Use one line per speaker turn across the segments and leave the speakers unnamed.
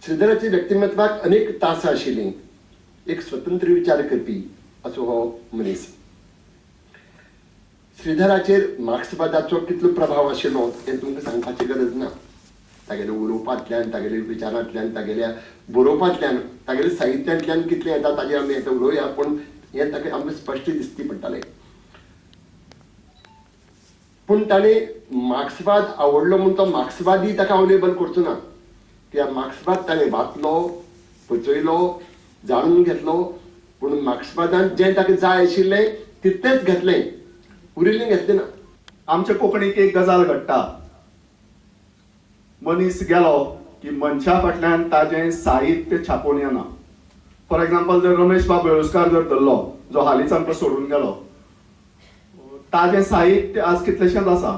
श्रीधराच्या व्यक्तिमत्वाक अनेक तासां आशिल्लीं. एक स्वतंत्र विचार करपी असो हो मनीस. श्रीधराचेर मार्क्सवादाचो कितलो प्रभाव आशिल्लो हें तुमकां सांगपाची गरज ना. तागेल्या उलोवपांतल्यान, तागेल्या विचारांतल्यान, तागेल्या बरोवपांतल्यान, तागेल्या साहित्यांतल्यान कितलें येता ताजेर आमी आतां उलोवया, पूण हें ताका आमकां स्पश्ट दिसती पडटालें. पूण ताणें मार्क्सवाद आवडलो म्हूण तो मार्क्सवादी ताका हांव लेबल करचो ना. कित्याक मार्क्सवाद ताणें वाचलो, पचयलो, जाणून घेतलो, पूण मार्क्सवादान जें ताका जाय आशिल्लें तितलेंच घेतलें, उरिल्लें घेतलें ना.
आमच्या कोंकणीक एक गजाल घडटा, मनीस गेलो की मनशा फाटल्यान ताजें साहित्य छापून येना. फॉर एग्जाम्पल, जर रमेश बाब वेळुस्कार जर धरलो, जो हालींच आमकां सोडून गेलो, ताजें साहित्य आज कितलेशेंच आसा,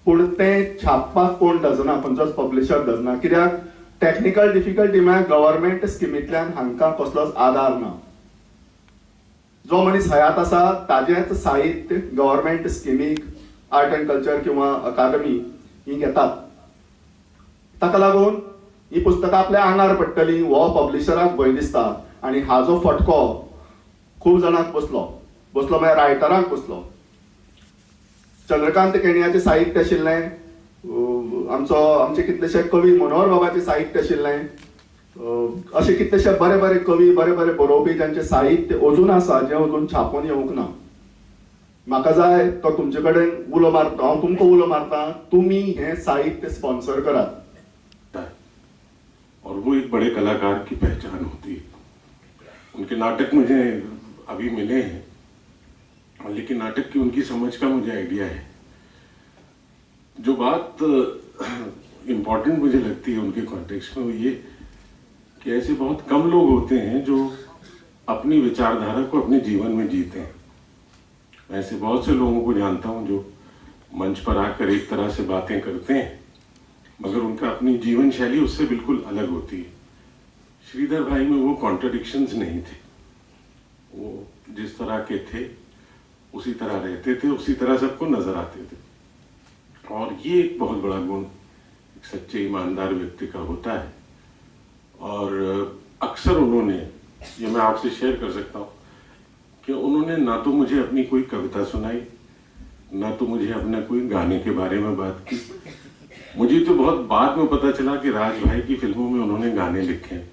पूण तें छापपाक कोण डजना, खंयचोच पब्लिशर डजना. कित्याक टॅक्निकल डिफिकल्टी म्हळ्यार गव्हर्मेंट स्किमींतल्यान हांकां कसलोच आदार ना. जो मनीस हयात आसा ताजेंच साहित्य गव्हर्मेंट स्किमीक, आर्ट अँड कल्चर किंवा अकादमी ही घेतात. ताका लागून ही पुस्तकां आपल्या आंगार पडटली हो पब्लिशराक भंय दिसता आनी हाजो फटको खूब जाणांक बसलो, बसलो म्हळ्यार रायटरांक बसलो. चंद्रकांत केणयाचें साहित्य आशिल्लें, आमचो आमचे कितलेशे कवी मनोहर बाबाचें साहित्य आशिल्लें, अशे कितलेशे बरे बरे कवी, बरे बरे बरोवपी जांचें साहित्य अजून आसा, जें अजून छापून येवंक ना. म्हाका जाय तो तुमचे कडेन उलो मारता, हांव तुमकां उलो मारता, तुमी हें साहित्य स्पॉन्सर करात.
और वो एक बड़े कलाकार की पहचान होती है. उनके नाटक मुझे अभी मिले हैं, लेकिन नाटक की उनकी समझ का मुझे आइडिया है. जो बात इम्पोर्टेंट मुझे लगती है उनके कॉन्टेक्स्ट में वो ये कि ऐसे बहुत कम लोग होते हैं जो अपनी विचारधारा को अपने जीवन में जीते हैं. मैं ऐसे बहुत से लोगों को जानता हूँ जो मंच पर आकर एक तरह से बातें करते हैं, मगर उनका अपनी जीवन शैली उससे बिल्कुल अलग होती है. श्रीधर भाई में वो कॉन्ट्रडिक्शंस नहीं थे. वो जिस तरह के थे उसी तरह रहते थे, उसी तरह सबको नजर आते थे. और ये एक बहुत बड़ा गुण एक सच्चे ईमानदार व्यक्ति का होता है. और अक्सर उन्होंने, ये मैं आपसे शेयर कर सकता हूँ कि उन्होंने ना तो मुझे अपनी कोई कविता सुनाई, ना तो मुझे अपने कोई गाने के बारे में बात की. मुझे तो बहुत बाद में पता चला कि राज भाई की फिल्मों में उन्होंने गाने लिखे हैं.